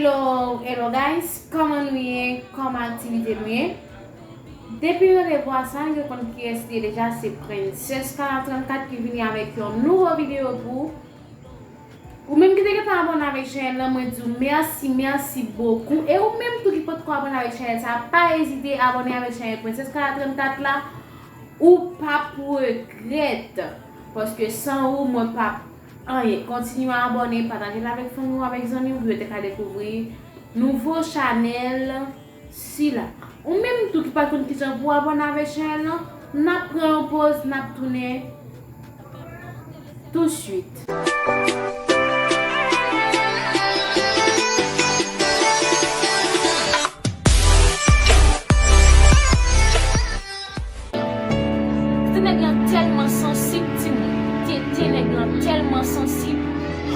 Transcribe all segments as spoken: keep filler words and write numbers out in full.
Hello, hello guys, kòman nou ye? Kòman aktivite nou ye? Depi randevou a sa, nou konn kiyès li ye deja, se Princess Kala trannkat ki vini avèk yon nouvo videyo pou ou. Ou menm ki te gentan abòne avèk chanèl lan, mwen di w mèsi, mèsi bokou. E ou menm tou ki potko abòne avèk chanèl sa, pa ezite abòne avèk chanèl Princess Kala trannkat la, ou p ap regrèt. Paske san ou, mwen p ap anyen. Kontinye abòne, pataje l avèk fanmi w, avèk zanmi w, pou yo te ka dekouvri nouvo chanèl sila. Ou menm tou ki pa konn kijan pou w abòne avèk chanèl lan, n ap pran yon poz, n ap tounen touswit. Tete nèg lan tèlman sansib, timoun. Tete nèg lan tèlman sansib.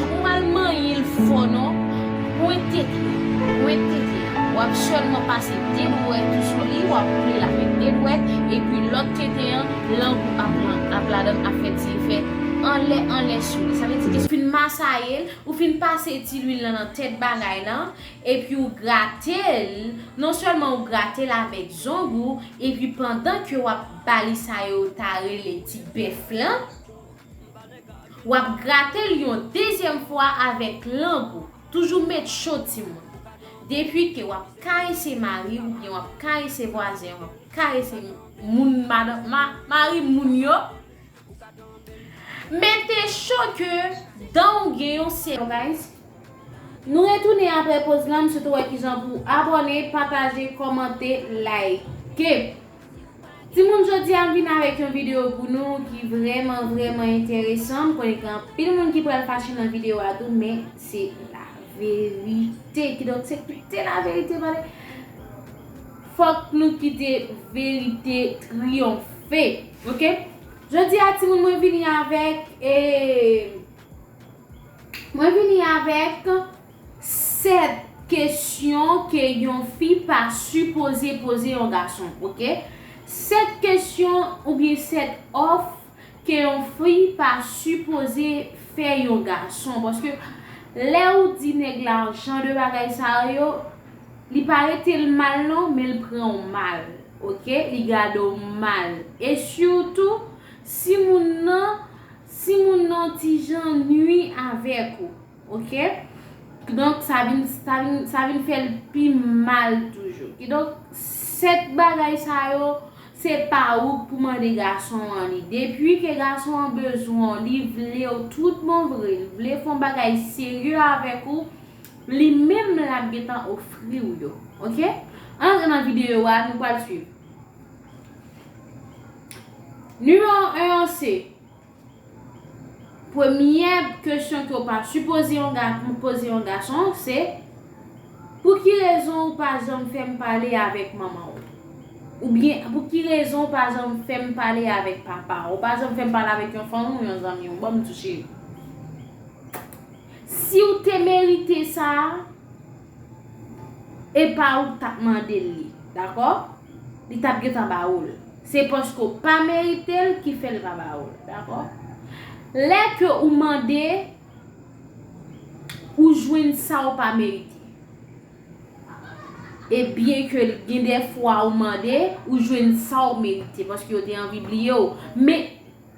Ou al manyen l fò non. Pwen tete. Pwen tete. W ap sèlman pase de dwèt ou sou li, w ap boule l avèk de dwèt, epi lòt tete an, lang ou ap, ap ladan l ap fè ti efè anlè, anlè sou li. Sa vle di ke ou fin masaye l, ou fin pase ti lwil lan nan tèt bagay lan, epi ou grate l, non sèlman ou grate l avèk zong ou, epi pandan ke w ap ba li sa yo ta rele ti bèf lan, w ap grate l yon dezyèm fwa avèk lang ou. Toujou met cho, timoun. Depi ke w ap karese mari w, oubyen w ap karese vwazen, w ap karese moun, madan, ma, mari moun yo, mete cho ke dan w gen yon sèl. Guys, nou retounen apre poz lan, m swete w wè kijan pou abòne, pataje, kòmante, like. Timoun, jodi a m vin avèk yon videyo pou nou ki vrèman, vrèman enteresan. M konnen gen anpil moun ki pral fache nan videyo a tou, men se laverite. Kidonk, se kite laverite pale. Fòk nou kite verite triyonfe. Oke? Jodi a, timoun, mwen vini avèk, e, mwen vini avèk sèt kesyon ke yon fi pa sipoze poze yon gason, oke? Sèt kesyon oubyen sèt òf ke yon fi pa sipoze fè yon gason. Paske lè ou di nèg la jan de bagay sa yo, li pa rete l mal non, men l pran w mal, oke? Li gade w mal. E sitou, si moun nan, si moun nan ti jan nwi avèk ou, oke? Kidonk, sa vin, sa vin, sa vin fè l pi mal toujou. Kidonk, sèt bagay sa yo, se pa ou k pou mande gason an li. Depi ke gason an bezwen w, li vle w tout bon vre, li vle fè yon bagay serye avèk ou, li menm l ap gentan ofri w yo. Oke? Ann antre nan videyo a, nou pral swiv. Nimewo en an se, premyè kesyon ke w pa sipoze yon ga-, poze yon gason, se, pou ki rezon ou pa janm fè m pale avèk manman w? Oubyen, pou ki rezon ou pa janm fè m pale avèk papa w? Ou pa janm fè m pale avèk yon fanmi w, yon zanmi w? Ban m tou cheri. Si w te merite sa, e pa ou k t ap mande l li, dakò? Li t ap gentan ba ou l. Se paske w pa merite l ki fè l pa ba ou l, dakò? Lè ke ou mande, ou jwenn sa ou pa merite. E byen ke gen de fwa ou mande, ou jwenn sa ou merite, paske yo te anvi bliye w. Men,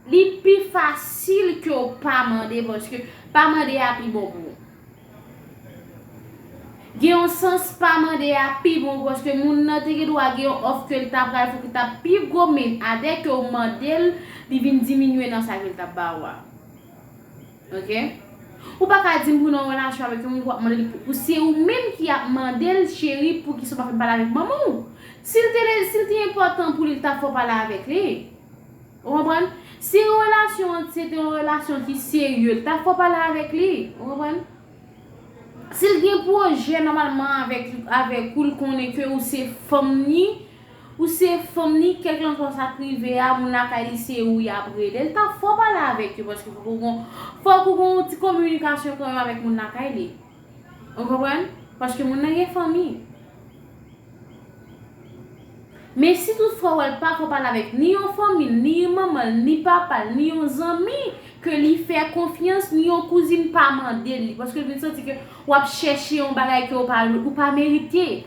li pi fasil ke w pa mande, paske pa mande a pi bon pou ou. Gen yon sans pa mande a pi bon, paske moun nan te gen dwa gen yon òf ke l ta pral fè ki ta pi gwo, men adè ke w mande l, li vin diminye nan sa ke l t ap ba ou a. Oke? Ou pa ka di m pou nan yon relasyon avèk yon moun pou w ap mande li pou, pou se ou menm ki ap mande l, cheri, poukisa w pa fè m pale avèk manman w? Si l te, si l te enpòtan pou li, l t ap fè w pale avèk li. Ou konprann? Si relasyon an se te yon relasyon ki serye, l t ap fè w pale avèk li. Ou konprann? Si l gen pwojè nòmalman avèk, avèk ou, l konnen ke ou se fanm ni, ou se fanm ni, kèlkanswa sa k rive a, moun lakay li se ou y ap rele, l t ap fè w pale avèk yo, paske fòk ou gon, fòk ou gon ti kominikasyon kanmenm avèk moun lakay li. Ou konprann? Paske moun nan gen fanmi. Men si toutfwa w wè l pa fè w pale avèk ni yon fanmi l, ni yon manman l, ni papa l, ni yon zanmi, ke li fè konfyans, ni yon kouzin pa mande l li, paske l vin santi ke w ap chèche yon bagay ke w pa, ou pa merite.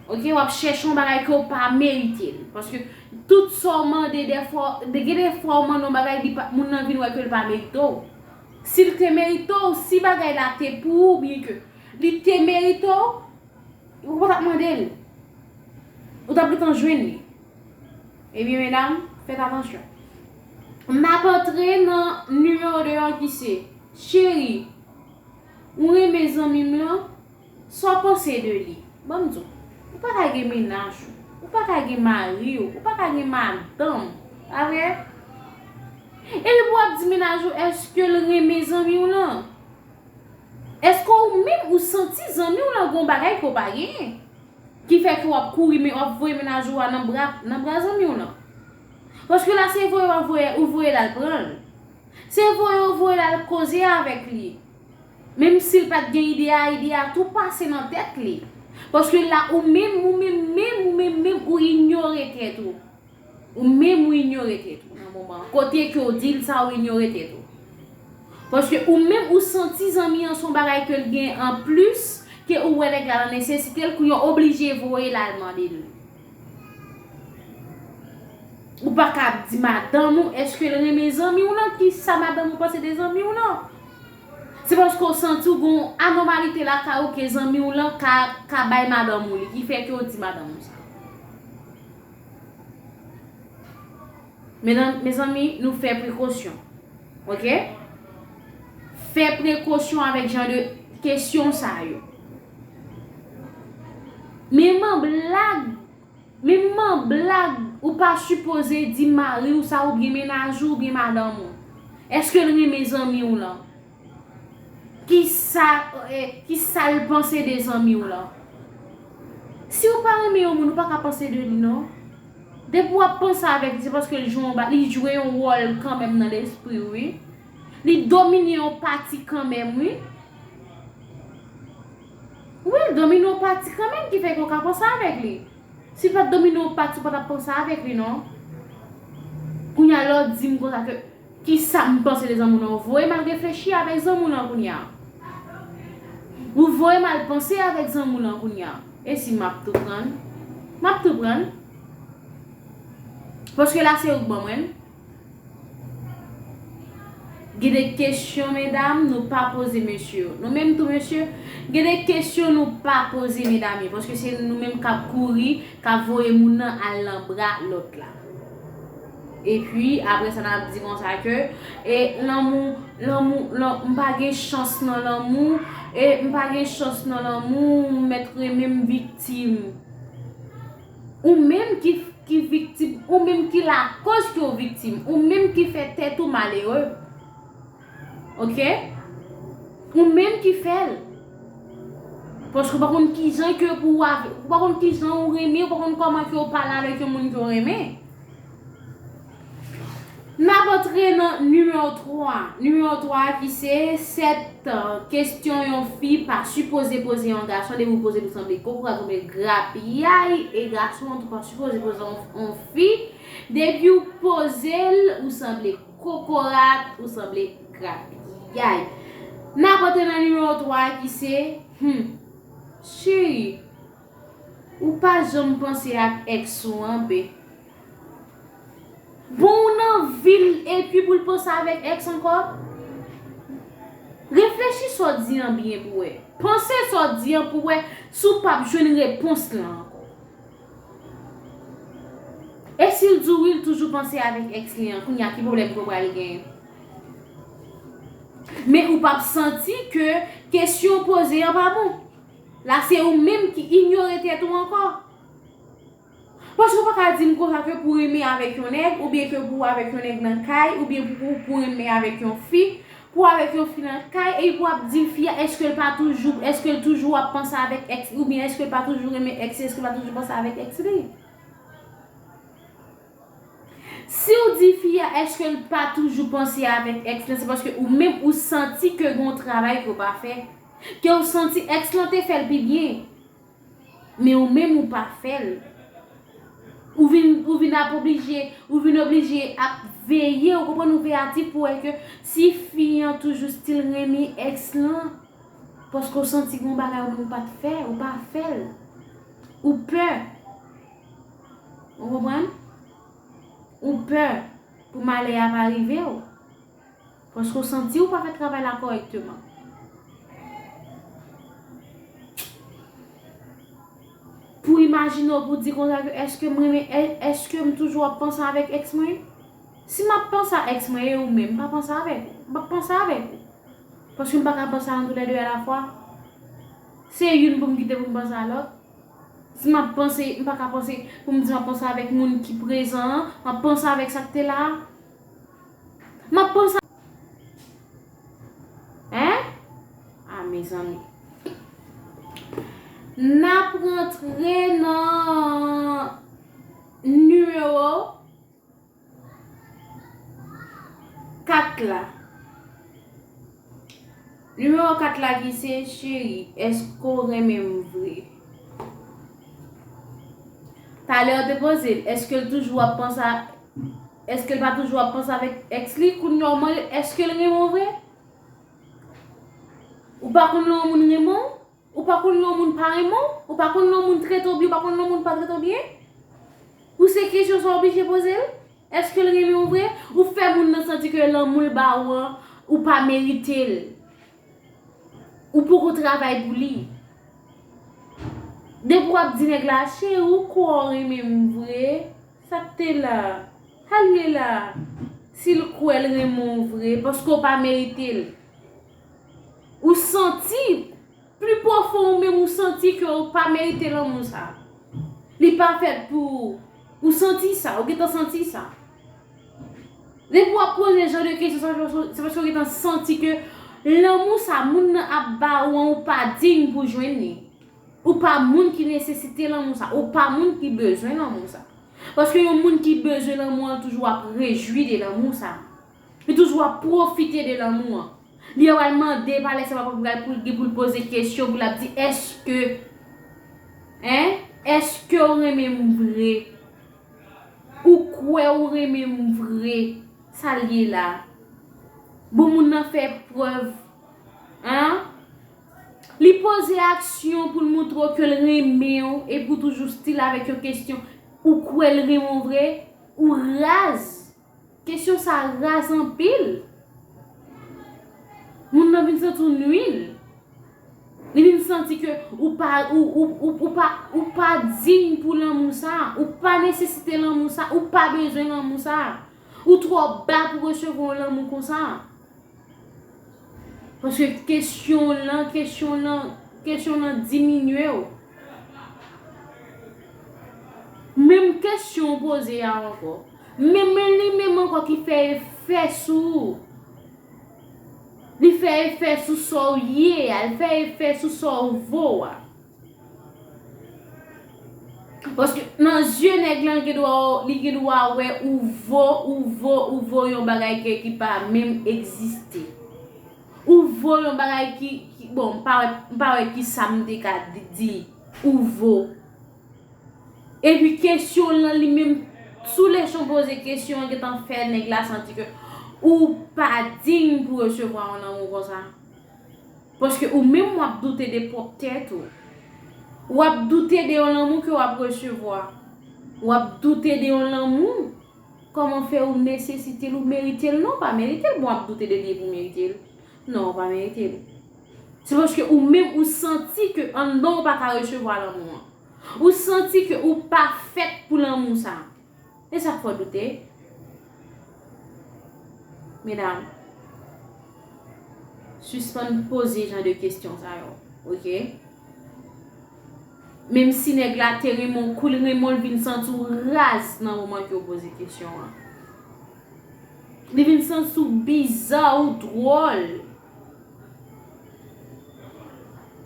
Oke, w ap chèche yon bagay ke w pa merite l. Paske tout sa w mande, dèfwa, de, gen dèfwa w mande yon bagay, li pa, moun nan vin wè ke l pa merite w. Si l te merite w, si bagay la te pou ou, byen ke li te merite w, ou pa t ap mande l. Ou t ap gentan jwenn li. Ebyen, medam, fèt atansyon. M ap antre nan nimewo de an ki se, cheri, ou renmen zanmi m lan? Sa w panse de li? Ban m di w, ou pa ka gen mennaj ou, ou pa ka gen mari w, ou pa ka gen madanm, pa vre? Epi pou w ap di mennaj ou, èske l renmen zanmi w lan? Èske ou menm ou santi zanmi w lan gon bagay ke w pa genyen? Ki fè ke w ap kouri, men w ap voye mennaj ou a nan bra, nan bra zanmi w lan. Paske la se voye w ap voye, ou voye l al pran l. Se voye w voye l al koze avèk li. Menm si l pa t gen ide a, ide a tou pase nan tèt li. Paske la ou menm, ou menm, menm, ou menm, menm, ou inyore tèt ou. Ou menm ou inyore tèt ou nan moman an. Kote ke w di l sa, ou inyore tèt ou. Paske ou menm ou santi zanmi an se yon bagay ke l gen anplis, ke ou wè nèg la nan nesesite l, kounye a w oblije voye l al mande l. Ou pa ka ap di madanm ou, èske l renmen zanmi w lan? Kisa madanm ou panse de zanmi w lan? Se paske w santi w gen yon anòmalite lakay ou ke zanmi w lan ka, ka bay madanm ou li, ki fè ke w di madanm ou sa. Mezanmi, nou fè prekosyon. Oke? Fè prekosyon avèk jan de kesyon sa yo. Menm an blag, menm an blag, ou pa sipoze di mari w sa oubyen mennaj ou oubyen madanm ou. Èske l renmen zanmi w lan? Kisa, eh, kisa l panse de zanmi w lan? Si w pa renmen yon moun, ou pa ka panse de li, non. Depi w ap panse avèk li, se paske l jwe yon ba-, li jwe yon wòl kanmenm nan lespri w, wi. Li domine yon pati kanmenm, wi. Wi, l domine yon pati kanmenm ki fè ke w ka panse avèk li. Si l pa t domine yon pati, ou pa t ap panse avèk li, non. Kounye a, lè w di m konsa ke kisa m panse de zanmi w lan, ou voye m al reflechi avèk zanmi w lan kounye a. Ou voye m al panse avèk zanmi w lan kounye a. E si m ap tou pran l? M ap tou pran l. Paske la se ou k ban mwen l. Gen de kesyon, medam, nou pa poze mesye yo. Nou menm tou, mesye, gen de kesyon nou pa poze medam yo, paske se nou menm k ap kouri, k ap voye moun nan al nan bra lòt la. Epi, apre sa, n ap di konsa ke, e, lanmou, lanmou, lan-, m pa gen chans nan lanmou, e, m pa gen chans nan lanmou, m mèt renmen m viktim. Ou menm ki, ki viktim, ou menm ki lakoz ke w viktim, ou menm ki fè tèt ou malere. Oke? Ou menm ki fè l. Paske w pa konn kijan ke pou w ap, ou pa konn kijan ou renmen, ou pa konn kòman ke w pale avèk yon moun ke w renmen. N ap antre nan nimewo twa. Nimewo twa ki se sèt, uh, kesyon yon fi pa sipoze poze yon gason, depi w poze l ou sanble kokorat, ou sanble grapyay, e gason an tou pa sipoze poze yon, yon fi, depi w poze l ou sanble kokorat, ou sanble grapyay. N ap antre nan nimewo twa ki se, hmm, cheri, ou pa janm panse ak èks ou an, be. Bon, ou nan vi l epi pou l panse avèk èks ankò? Reflechi sa w di an byen pou wè. Panse sa w di an pou wè si w p ap jwenn repons lan ankò. E si l di w wi, l toujou panse avèk èks li an, kounye a ki pwoblèm ke w pral genyen? Men ou p ap santi ke kesyon w poze an pa bon. La se ou menm ki inyore tèt ou ankò. Paske w pa ka di m konsa ke pou w renmen avèk yon nèg, oubyen ke pou w avèk yon nèg nan kay, oubyen pou, pou, pou w renmen avèk yon fi, pou w avèk yon fi nan kay, epi pou w ap di fi a, èske l pa toujou, èske l toujou ap panse avèk èks, oubyen èske l pa toujou renmen èks, èske l pa toujou panse avèk èks li? Si w di fi a, èske l pa toujou panse avèk èks lan, se paske ou menm ou santi ke gen yon travay ke w pa fè, ke w santi èks lan te fè l pi byen. Men ou menm ou pa fè l. Ou vin, ou vin ap oblije, ou vin oblije ap Veye, ou konprann, ou veyatif pou wè ke si fi an toujou still renmen ex lan, paske w santi gen yon bagay ou menm ou pa t fè, ou pa fè l. Ou pè. Ou konprann? Ou pè pou malè a pa rive w. Paske w santi w pa fè travay la kòrèkteman. Pou imajine w, pou di konsa ke èske m renmen, è-, èske m toujou ap panse avèk ex mwen? Si m ap panse a ex mwen, e ou menm, m pa panse avèk ou. M p ap panse avèk ou. Paske m pa ka panse a nou toulède alafwa. Se youn pou m kite pou m panse a lòt. Si m ap panse, m pa ka panse pou m di m ap panse avèk moun ki prezan an, m ap panse avèk sa k te la a. M ap panse. Hein? Ah, mezanmi. N ap rantre nan nimewo kat la. Nimewo kat la ki se, cheri, èske w renmen m vre? Talè w te poze l, èske l toujou ap panse a, èske l pa toujou ap panse avèk ex li? Kounye a w mande l, èske l renmen w vre? Ou pa konn lè yon moun renmen w? Ou pa konn lè yon moun pa renmen w? Ou pa konn lè yon moun trete w byen? Ou pa konn lè yon moun pa trete w byen? Ou se kesyon sa w oblije poze l? Èske l renmen w vre? Ou fè moun nan santi ke lanmou l ba ou an, ou pa merite l. Ou poko travay pou li. Depi w ap di nèg la, cheri, ou kwè w renmen m vre? Sa k te la? Sa l ye la? Si l kwè l renmen w vre, paske w pa merite l. Ou santi, pli pwofon ou menm, ou santi ke w pa merite lanmou sa. Li pa fèt pou ou. Ou santi sa, ou gentan santi sa. Depi w ap poze jan de kesyon sa, se paske, se paske w gentan santi ke lanmou sa moun nan ap ba ou an, ou pa diy pou jwenn li. Ou pa moun ki nesesite lanmou sa. Ou pa moun ki bezwen lanmou sa. Paske yon moun ki bezwen lanmou an toujou ap rejwi de lanmou sa. Li toujou ap pwofite de lanmou an. Li pral mande pa lè sa pa pral pou li, pou l poze kesyon, pou l ap di, èske, hein? Èske w renmen m vre? Ou kwè w renmen m vre? Sa l ye la? Bon, moun nan fè prèv, hein? Li poze aksyon pou l montre w ke l renmen w, epi w toujou still avèk yon kesyon. Ou kwè l renmen w vre? Ou raz. Kesyon sa raz anpil. Moun nan vin santi w nwi l. Li vin santi ke ou pa, ou, ou, ou, ou pa, ou pa diy pou lanmou sa. Ou pa nesesite lanmou sa. Ou pa bezwen lanmou sa. Ou twò ba pou resevwa yon lanmou konsa. Paske kesyon w lan, kesyon w lan, kesyon w lan diminye w. Menm kesyon w poze a ankò. Menm li menm ankò ki fè efè sou ou. Li fè efè sou sa w ye a, li fè efè sou sa w vo a. Paske nan zye nèg lan, li gen dwa, li gen dwa wè ou vo, ou vo, ou vo yon bagay ke, ki pa menm egziste. Ou vo yon bagay ki, ki, bon, m pa wè, m pa wè ki sa m te ka di, di, ou vo. Epi kesyon lan li menm, sou leson poze kesyon an gentan fè nèg la santi ke ou pa diy pou resevwa yon lanmou konsa. Paske ou menm w ap doute de pwòp tèt ou. W ap doute de yon lanmou ke w ap resevwa. W ap doute de yon lanmou. Kòman fè ou nesesite l, ou merite l? Non, w pa merite l. Bon, w ap doute de li epi w merite l. Non, w pa merite l. Se paske ou menm ou santi ke anndan w pa ka resevwa lanmou an. Ou santi ke ou pa fèt pou lanmou sa. E sa k fè w doute? Medam, sispann poze jan de kesyon sa yo, oke? Menm si nèg la te renmen w, kou l renmen w, l vin santi w raz nan moman ke w poze kesyon an. Li vin santi w biza, ou dwòl.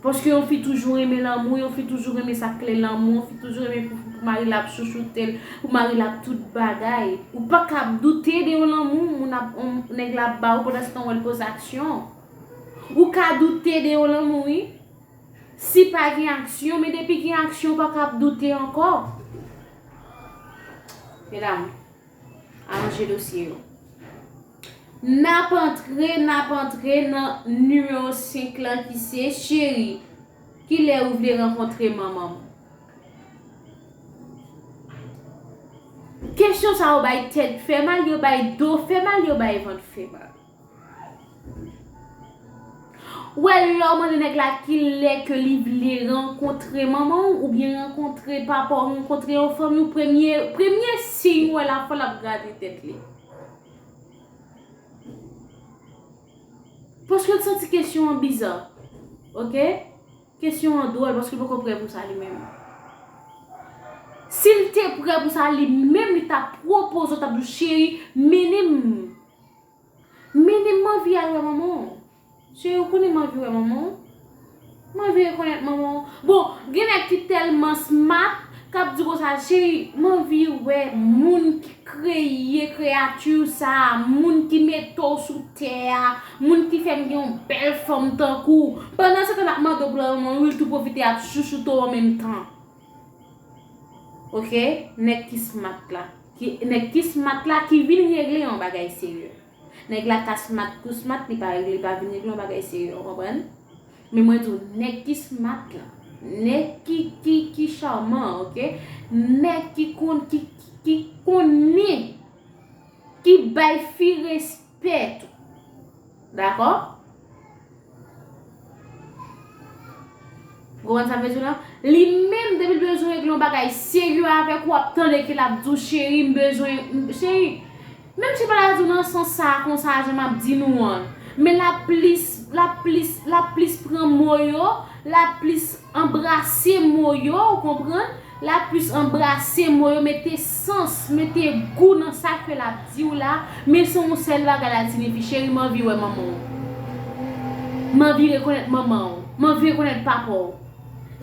Paske yon fi toujou renmen lanmou, yon fi toujou renmen sa k rele lanmou, yon fi toujou renmen pou, pou mari l ap chouchoute l, pou mari l ap tout bagay. Ou pa ka ap doute de yon lanmou, moun ap, yon nèg la ap ba ou, pandan se tan w wè l poze aksyon. Ou ka doute de yon lanmou, wi. Si pa gen aksyon, men depi gen aksyon, ou pa ka ap doute ankò. Medam, aranje dosye yo. N ap antre, n ap antre nan nimewo senk lan ki se, cheri, kilè ou vle rankontre manman m? Kesyon sa yo bay tèt fè mal, yo bay do fè mal, yo bay vant fè mal. Ou wè, lè w mande nèg la kilè ke li vle rankontre manman w, oubyen rankontre papa w, rankontre yon fanmi w, premye, premye siy ou wè l ap fè, l ap grate tèt li. Paske l santi kesyon an biza. Oke? Kesyon an dwòl, paske l poko prè pou sa li menm. Si l te prè pou sa li menm, li t ap pwopoze w, t ap di w, cheri, mennen m. Mennen m, m anvi al wè manman w. Cheri, ou konnen m anvi wè manman w. M anvi rekonèt manman w. Bon, gen nèg ki tèlman smart, k ap di konsa, cheri, m anvi wè moun ki kreye kreyati sa a, moun ki mete w sou tè a, moun ki fè m gen yon bèl fanm tankou w. Pandan se tan l ap mande w pou l al wè manman w, wi, l tou pwofite ap chouchoute w an menm tan. Oke? Nèg ki smart la. Ki, nèg ki smart la ki vin regle yon bagay serye. Nèg la ka smart pou smart, li pa regle, li pa vin regle yon bagay serye, ou konprann? Men mwen di w, nèg ki smart la, nèg ki, ki, ki charman, oke? Nèg ki konn, ki, ki, ki konnen, ki bay fi respè tou. Dakò? Ou konprann sa m vle di w la? Li menm, depi l bezwen regle yon bagay serye avèk ou, w ap tande ke l ap di w, cheri, m bezwen, m, cheri. Menm si pa l ap di w nan sans sa a konsa, jan m ap di nou an. Men l ap plis, l ap plis, l ap plis pran mo yo, l ap plis anbrase mo yo, ou konprann? L ap plis anbrase mo yo, mete sans, mete gou nan sa ke l ap di w la, men se yon sèl bagay l ap di, Nifi, cheri, m anvi wè manman w. M anvi rekonèt manman w. M anvi rekonèt papa w.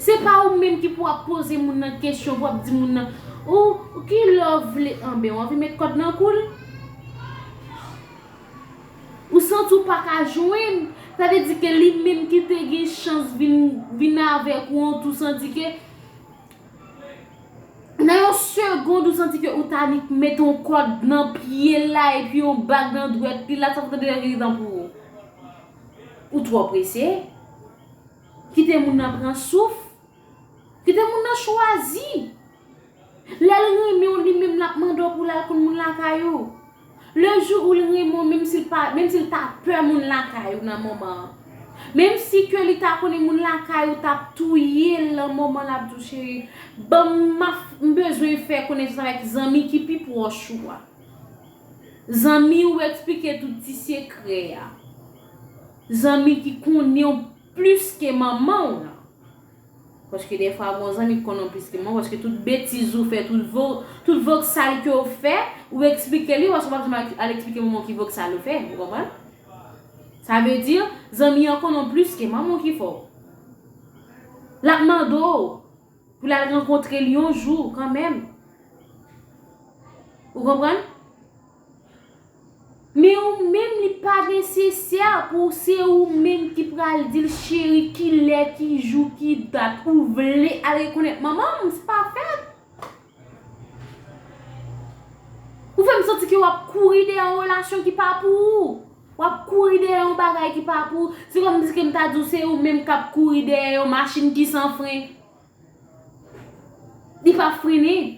Se pa ou menm ki pou ap poze moun nan kesyon, pou ap di moun nan, ou, ou kilè w vle, anben, w anvi met kòd nan kou l? Ou santi w pa ka jwenn, sa vle di ke li menm ki te gen chans vin, vin avèk ou an tou santi ke nan yon segond ou santi ke ou ta nik mete yon kòd nan pye l la epi yon bag nan dwèt li la, sa pou tande yon iritan pou ou. Ou twò prese. Kite moun nan pran souf. Kite moun nan chwazi. Lè l renmen w, li menm l ap mande w pou l al konn moun lakay ou. Le jou ou l renmen w, menm si l pa, menm si l ta pè moun lakay ou nan moman an. Menm si ke li ta konnen moun lakay ou t ap touye l nan moman l ap di w, cheri, ban m, m ap, m bezwen fè konesans avèk zanmi ki pi pwòch ou a. Zanmi ou eksplike tout ti sekrè a. Zanmi ki konnen w plis ke manman w lan. Paske dèfwa, gon zanmi k konnen w plis ke mwen, paske tout betiz ou fè, tout vo-, tout voksal ke w fè, ou eksplike li, paske w p ap janm al, al eksplike manman w ki voksal ou fè, ou konprann? Sa vle di, zanmi an konnen w plis ke manman w ki fè w. L ap mande w pou l al rankontre l yon jou, kanmenm. Ou konprann? Men ou menm, li pa nesesè pou se ou menm ki pral di l, cheri, kilè, ki jou, ki dat ou vle al rekonèt manman m, se pa fèt. Ou fè m santi ke w ap kouri dèyè yon relasyon ki pa pou ou. W ap kouri dèyè yon bagay ki pa pou ou. Se kòmsi ke m ta di w se ou menm k ap kouri dèyè yon machin ki san fren. Li p ap frennen.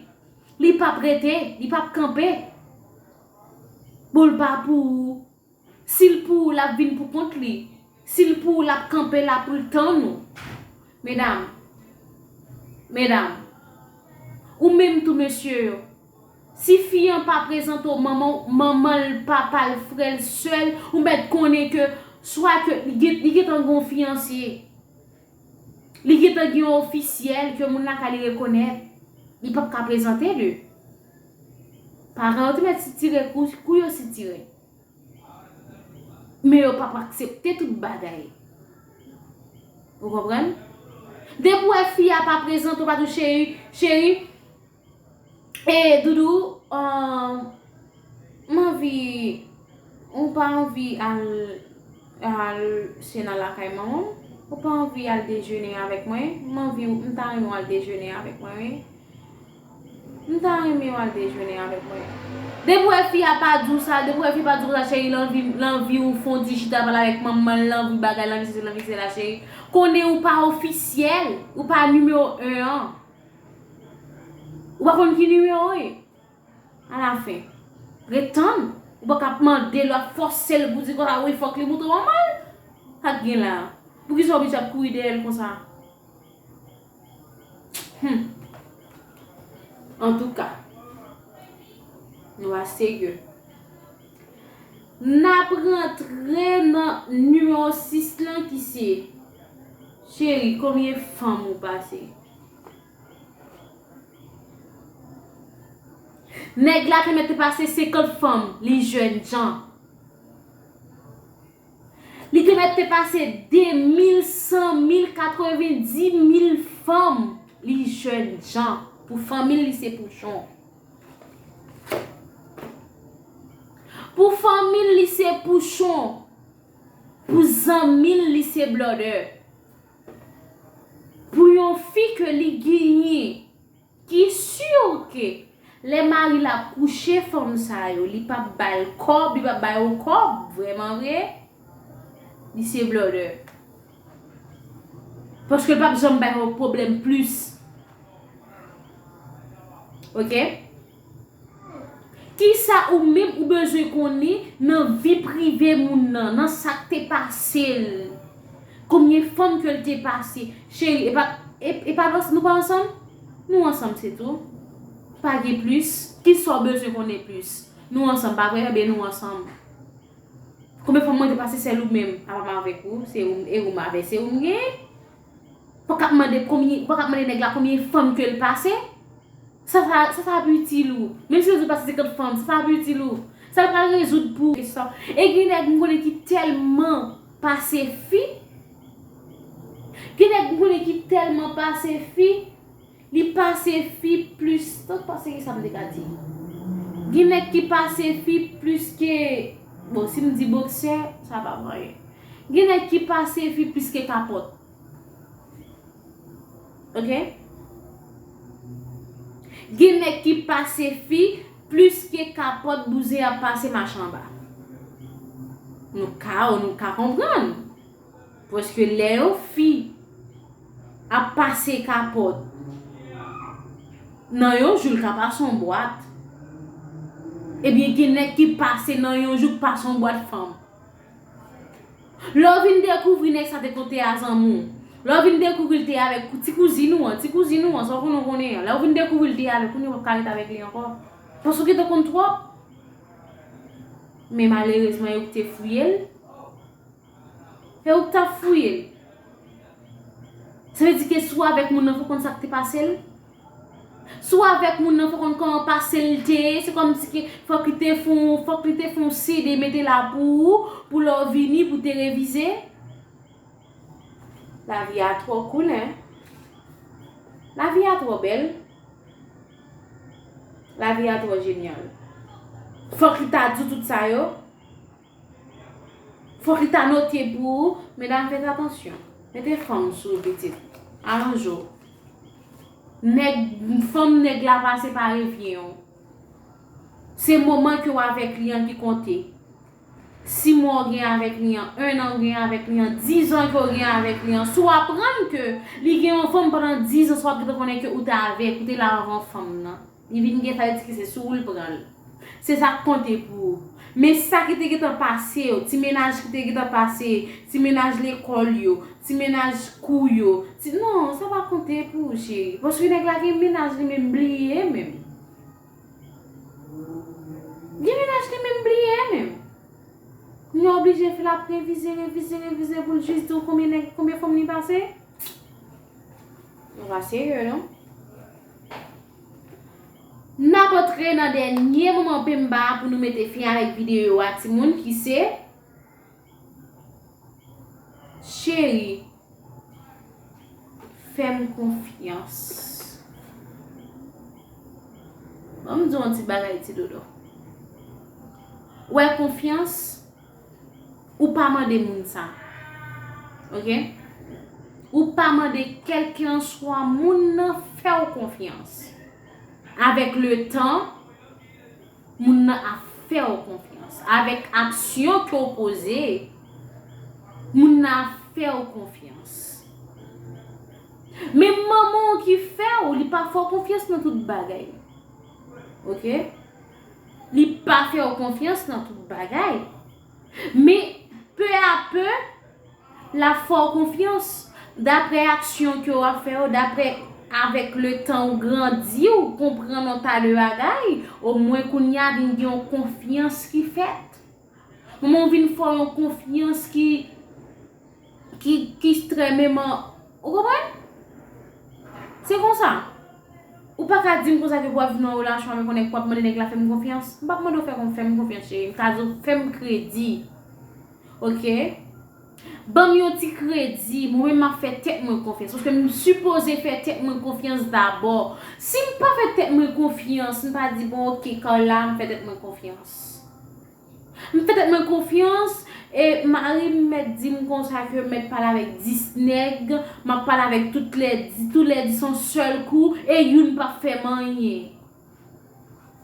Li p ap rete. Li p ap kanpe. Bon, l pa pou ou. Si l pou ou, l ap vin pou kont li. Si l pou ou, l ap kanpe la pou l tann ou. Medam, medam, ou menm tou mesye yo, si fi an pa prezante w manman, manman l, papa l, frè l, sè l, ou mèt konnen ke swa ke li gen, li gentan gen yon fiyanse. Li gentan gen yon ofisyèl ke moun lakay li rekonèt. Li p ap ka prezante li. Paran yo te mèt sitire kou, kou yo sitire. Men yo p ap aksepte tout bagay. Ou konprann? Depi w wè fi a pa prezante w, pa di w, cheri, cheri, e doudou, ahn, m anvi, ou pa anvi al, al sena lakay manman w? Ou pa anvi al dejene avèk mwen? M anvi, m ta renmen w al dejene avèk mwen, wi. M ta renmen w al dejene avèk mwen. Depi w wè fi a pa di w sa, depi w wè fi a pa di w sa, cheri, l anvi, l anvi w fè yon ti chita pale avèk manman l, l anvi bagay, l anvi sesi, l anvi sela, cheri. Konnen ou pa ofisyèl, ou pa nimewo en an. Ou pa konn ki nimewo w ye. Alafen, ret tann. Ou pa ka ap mande l, w ap fòse l pou di konsa, wi, fòk li moutre w manman l. Sa k gen la? Poukisa w oblije ap kouri dèyè l konsa? Hmm. Antouka, nou va serye. N ap rantre nan nimewo sis lan ki se, cheri, konbyen fanm ou pase? Nèg la te mèt te pase senkant fanm, li jènjan. Li te mèt te pase de mil, san mil, katrevenndis mil fanm, li jènjan. Pou fanmi l, li se pouchon. Pou fanmi l, li se pouchon. Pou zanmi l, li se blòdè. Pou yon fi ke li genyen, ki si ke lè mari l ap kouche fanm sa yo, li p ap ba l kòb, li p ap ba yo kòb, vrèman vre, li se blòdè. Paske l p ap janm ba yo pwoblèm plis. Oke? Kisa ou menm ou bezwen konnen nan vi prive moun nan, nan sa k te pase l? Konbyen fanm ke l te pase? Cheri, e pa, e, e pa, nou pa ansanm? Nou ansanm, se tou. Pa gen plis. Kisa w bezwen konnen plis? Nou ansanm, pa vre? Ebyen, nou ansanm. Konbyen fanm mwen te pase, sèl ou menm, apa m avèk ou, se ou, e ou m avè, se ou m genyen? Ou pa ka ap mande konbyen, ou pa ka ap mande nèg la konbyen fanm ke l pase? Sa, sa, sa, sa ap itil ou? Menm si yo di w pase senkant fanm, sa, sa ap itil ou? Sa l pral rezoud pou ou? E gen nèg m konnen ki tèlman pase fi. Gen nèg m konnen ki tèlman pase fi. Li pase fi plis, tank pase ki sa m te ka di. Gen nèg ki pase fi plis ke, bon, si m di boksè, sa p ap anyen. Gen nèg ki pase fi plis ke kapòt. Oke? Gen nèg ki pase fi plis ke kapòt bouzen ap pase mache anba. Nou ka, nou ka konprann. Paske lè yon fi ap pase kapòt, nan yon jou, l ka pase yon bwat. Ebyen, gen nèg ki pase nan yon jou, k pase yon bwat fanm. Lè w vin dekouvri nèg sa te konn te a zanmi w. Lè w vin dekouvri l te avèk ti kouzin ou an, ti kouzin ou an, sa w konnen w konnen an. Lè w vin dekouvri l te avèk, kounye a w p ap ka ret avèk li ankò. Paske w gentan konn twòp. Men malerezman, yo te fouye l. E ou k t ap fouye l. Sa vle di ke si w avèk moun nan, fò w konn sa k te pase l. Si w avèk moun nan, fò w konn kòman pase l te ye. Se kòmsi ke fòk li te fè yon, fòk li te fè yon C D mete la pou ou, pou lè w vini, pou w te revize. Lavi a twò cool, hein? Lavi a twò bèl. Lavi a twò jenyal. Fòk li ta di w tout sa yo. Fòk li ta note pou ou. Medam, fèt atansyon. Mete fanm sou ou, pitit. Aranje w. Nèg, fanm nèg la pase pa revyen w. Se moman ke w avèk li an ki konte. Sis mwa w gen avèk li an, en an w gen avèk li an, diz an ke w gen avèk li an. Si w aprann ke li gen yon fanm pandan diz an, sa w ap gentan konnen ke ou te avèk, ou te la anvan fanm nan. Li vin gen, sa vle di ke se sou ou l pran l. Se sa k konte pou ou. Men sa ki te gentan pase yo, ti mennaj ki te gentan pase, ti mennaj lekòl yo, ti mennaj kou yo, ti, non, sa pa konte pou ou, cheri. Paske nèg la gen mennaj li menm bliye menm. Gen mennaj li menm bliye menm. Kounye a oblije fè l ap revize, revize, revize pou l jis di w konbyen nèg, konbyen fanm li pase. Nou pa serye, non? N ap antre nan dènye moman penba pou nou mete fen avèk videyo a, timoun, ki se, cheri, fè m konfyans. Ban m di w yon ti bagay, ti dodo. Ou wè konfyans, ou pa mande moun sa. Oke? Ou pa mande kèlkelanswa moun nan fè w konfyans. Avèk letan, Moun nan ap fè w konfyans. Avèk aksyon ke w poze, moun nan ap fè w konfyans. Men manman w ki fè w, li pa fè w konfyans nan tout bagay. Oke? Li pa fè w konfyans nan tout bagay. Men, pe a pe, l ap fè w konfyans. Daprè aksyon ke w ap fè yo, daprè avèk le tan ou grandi, ou konprann yon ta de bagay, omwen kounye a vin gen yon konfyans ki fèt. Manman w vin fè w yon konfyans ki, ki, ki ekstrèmeman, ou konprann? Se konsa. Ou pa ka di m konsa ke pou w ap viv nan yon relasyon avèk yon nèg, pou w ap mande nèg la fè m konfyans. M p ap mande w fè, fè m konfyans, cheri. M ka di w fè m kredi. Oke? Ban m yon ti kredi, mwen menm m ap fè tèt mwen konfyans. Paske m sipoze fè tèt mwen konfyans dabò. Si m pa fè tèt mwen konfyans, m pa di, bon, oke, Carla, m fè tèt mwen konfyans. M fè tèt mwen konfyans, e mari m mèt di m konsa ke m mèt pale avèk dis nèg, m ap pale avèk tout lè, tou lè dis yon sèl kou, e youn p ap fè m anyen.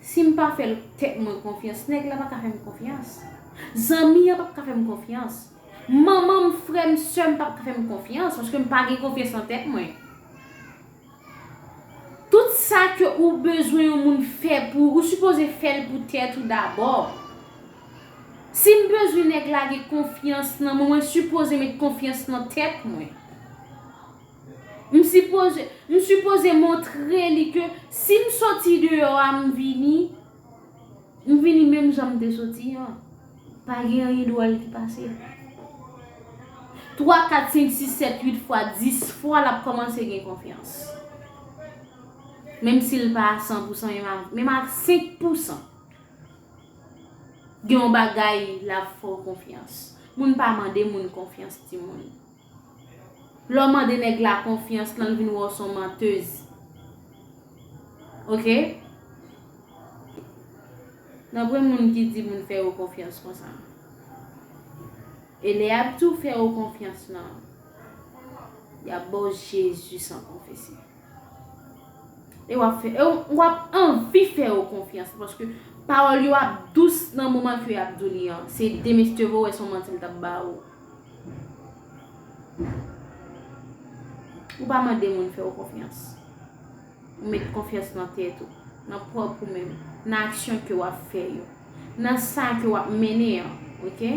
Si m pa fè tèt mwen konfyans, nèg la pa ka fè m konfyans. Zanmi an p ap ka fè m konfyans. Manman m, frè m, sè m p ap ka fè m konfyans, paske m pa gen konfyans nan tèt mwen. Tout sa ke ou bezwen yon moun fè pou ou, ou sipoze fè l pou tèt ou dabò. Si m bezwen nèg la gen konfyans nan mwen, mwen sipoze met konfyans nan tèt mwen. M sipoze, m sipoze montre li ke si m soti deyò a, m vini, m vini menm jan m te soti an. Pa gen anyen dwòl ki pase. Twa, kat, senk, sis, sèt, uit fwa, dis fwa, l ap kòmanse gen konfyans. Menm si l pa a san pou san, menm a, menm a senk pou san. Gen yon bagay, l ap fè w konfyans. Moun pa mande moun konfyans, timoun. Lè w mande nèg la konfyans lan, l vin wè w se yon mantèz. Oke? Nan pwen moun ki di moun fè yo konfyans konsa. E lè y ap di w fè yo konfyans lan, y ap ba w Jezi san konfese. E w ap fè, e w, w ap anvi fè yo konfyans, paske pawòl yo ap dous nan moman ke y ap di w li an. Se demen si te vo wè se yon manti l t ap ba ou. Ou pa mande moun fè w konfyans. Ou met konfyans nan tèt ou, nan pwòp ou menm, nan aksyon ke w ap fè yo, nan sa ke w ap mennen an, oke?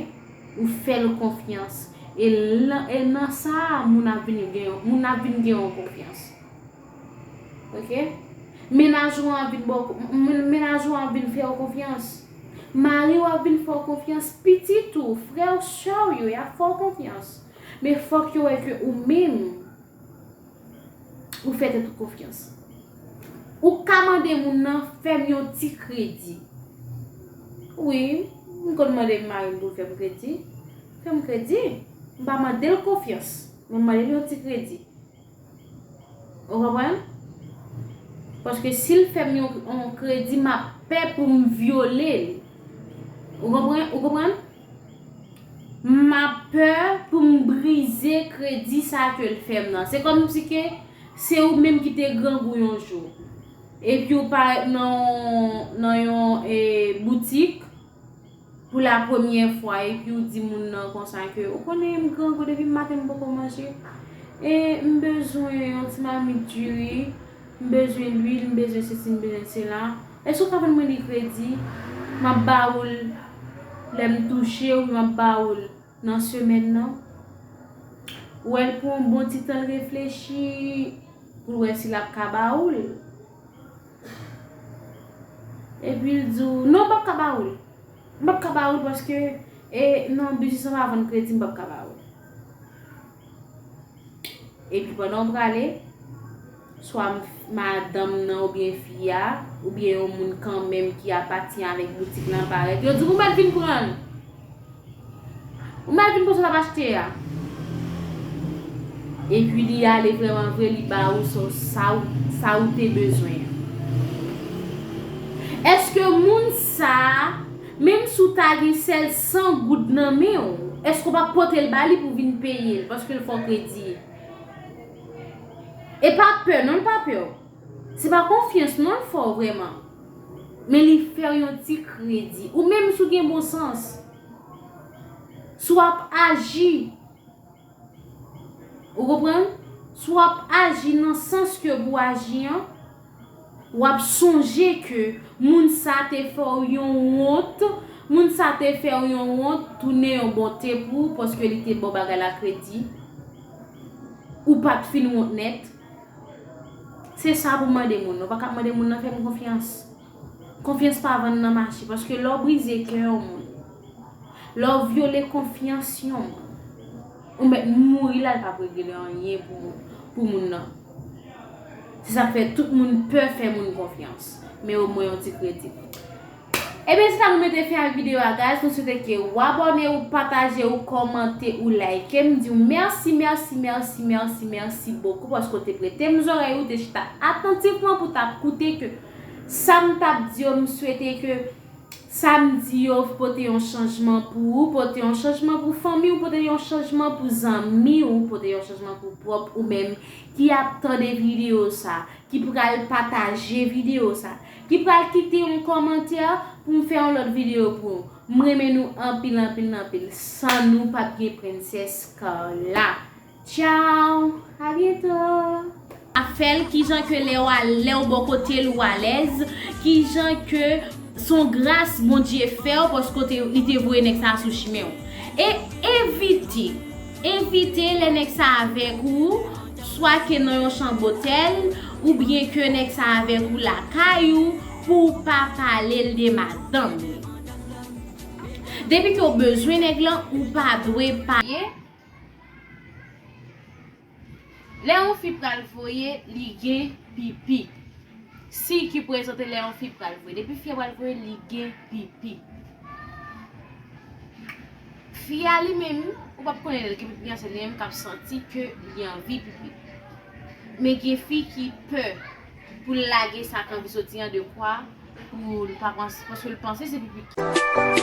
Ou fè l konfyans. E lan-, e nan sa a, moun ap vin gen, moun ap vin gen yon konfyans. Oke? Mennaj ou an ap vin ba w, m-, m-, mennaj ou an ap vin fè w konfyans. Mari w ap vin fè w konfyans. Pitit ou, frè w, sè w yo, y ap fè w konfyans. Men fòk yo wè ke ou menm, ou fè tèt ou konfyans. Ou ka mande moun nan fè m yon ti kredi. Wi, m konn mande mari m pou l fè m kredi. Fè m kredi. M pa mande l konfyans, men m mande l yon ti kredi. Ou konprann? Paske si l fè m yon, yon kredi, m ap pè pou m vyole l. Ou konprann? Ou konprann? M ap pè pou m brize kredi sa ke l fè m nan. Se kòmsi ke se ou menm ki te grangou yon jou. Epi ou parèt nan yon, nan yon, e, boutik pou la premyè fwa, epi ou di moun nan konsa ke, ou konnen m grangou depi maten m poko manje. E m bezwen yon ti mamit diri, m bezwen lwil, m bezwen sesi, m bezwen sela. Èske w ka vann mwen li kredi? M ap ba ou l lè m touche, wi, m ap ba ou l nan semèn nan. Ou wè l pran yon bon ti tan l reflechi pou l wè si l ap ka ba ou l. Epi l di w, non, m p ap ka ba ou l. M p ap ka ba ou l paske, e, nan biznis lan pa vann kredi, m p ap ka ba ou l. Epi pandan w prale, swa m-, madanm nan oubyen fi a, oubyen yon moun kanmenm ki apatyen avèk boutik lan parèt, yo di w, ou mèt vin pran l. Ou mèt vin pran sa w t ap achte a. Epi li ale vrèman vre, li ba ou sa, sa ou, sa ou te bezwen an. Èske moun sa a, menm si w ta gen sèl san goud nan men w, èske w p ap pote l ba li pou w vin peye l, paske l fè w kredi? E pa pè, non, l pa pè w. Se pa konfyans, non, l fè w vrèman. Men li fè w yon ti kredi. Ou menm si w gen bon sans, si w ap aji, ou konprann? Si w ap aji nan sans ke pou w aji an, w ap sonje ke moun sa te fè w yon wont, moun sa te fè w yon wont, tounen yon bonte pou ou, paske li te ba w bagay la kredi. Ou pa t fin wont nèt. Se sa pou mande moun. Ou pa ka mande moun nan fè m konfyans. Konfyans pa vann nan mache, paske lè w brize kè yon moun, lè w vyole konfyans yon moun, ou mèt mouri la, l p ap regle anyen pou, pou moun nan. Se sa k fè tout moun pè fè moun konfyans. Men omwen yon ti kredi. Ebyen, se sa nou mete fen ak videyo a, guys. Nou swete ke w abòne, ou pataje, ou kòmante, ou like. M di w mèsi, mèsi, mèsi, mèsi, mèsi bokou paske w te prete m zòrèy ou, te chita atantivman pou w t ap koute ke sa m t ap di yo. M swete ke sa m di yo pote yon chanjman pou ou, pote yon chanjman pou fanmi w, pote yon chanjman pou zanmi w, pote yon chanjman pou pwòp ou menm ki ap tande videyo sa, ki pral pataje videyo sa, ki pral kite yon kòmantè pou m fè yon lòt videyo pou ou. M renmen nou anpil, anpil, anpil. San nou, p ap gen Prensès Carla. Tchao! A byento! A fè l, kijan ke lè w al-, lè w bò kote l ou alèz, kijan ke s on gras Bondye fè w paske w te, li te voye nèg sa a sou chimen w. E evite, evite lè nèg sa a avèk ou, swa ke nan yon chanm otèl, oubyen ke nèg sa a avèk ou lakay ou, pou w pa pale l de madanm li. Depi ke w bezwen nèg lan, ou pa dwe pa-, lè yon fi pral voye, li gen pipi. Siy ki prezante lè yon fi pral voye. Depi fi a pral voye, li gen pipi. Fi a li menm, ou p ap konnen lè l gen pipi an, se li menm k ap santi ke li anvi pipi. Men gen fi ki pè pou l lage sa k anvi soti an, de kwa pou l pa panse, paske l panse se pipi ki